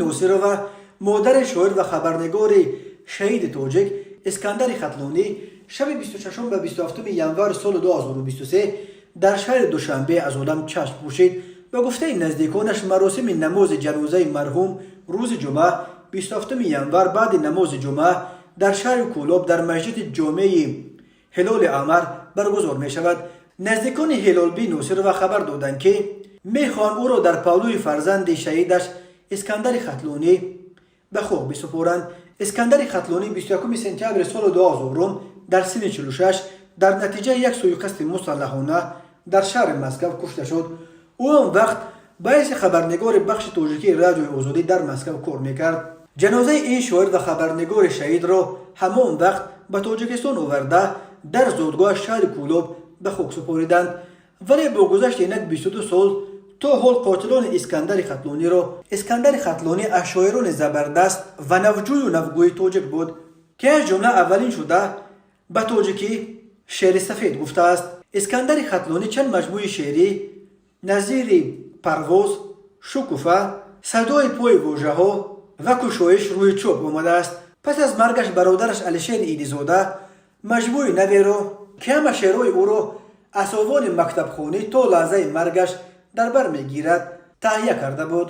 Носирова, модари шоир ва хабарнигори шаҳиди тоҷик Искандари Хатлонӣ, шаби 26 ба 27 январ соли 2023 дар шаҳри Душанбе аз олам чашм пӯшид. Ба гуфтаи наздиконаш, маросими намози ҷанозаи марҳум рӯзи ҷумъа, 27 январ, баъди намози ҷумъа дар шаҳри Кӯлоб дар масҷиди ҷомеи Ҳилоли Аҳмар баргузор мешавад. Наздикони Ҳилолбӣ Носирова хабар доданд, ки мехоҳанд ӯро дар паҳлӯи фарзанди шаҳидаш Искандари Хатлонӣ ба хок бисупоранд. Искандари Хатлонӣ 21 сентябри соли 2000 дар синни 46 дар натиҷаи як сӯиқасди мусаллаҳона дар шаҳри Москав кушта шуд. Ӯ он вақт ба ҳайси хабарнигори бахши тоҷикии Радиои Озодӣ дар Москав кор мекард. Ҷанозаи ин шоир ва хабарнигори шаҳидро ҳамон вақт ба Тоҷикистон оварда, дар зодгоҳаш шаҳри Кӯлоб ба хок супориданд. Вале бо гузашти инак 22 сол то ҳол қотилони Искандари Хатлониро. Искандари Хатлонӣ аз шоирони забардаст ва навҷӯю навгӯи тоҷик буд, ки аз ҷумла аввалин шуда ба тоҷикӣ шеъри сафед гуфтааст. Искандари Хатлонӣ чанд маҷмӯи шеърӣ назири «Парвоз», «Шукуфа», «Садои пои вожаҳо» ва «Кушоиш» рӯи чоп омадааст. Пас аз маргаш бародараш Алишери Идизода маҷмӯи наверо, ки ҳама шеърҳои ӯро аз овони мактабхонӣ то лаҳзаи маргаш дар бар мегирад, таҳия карда буд.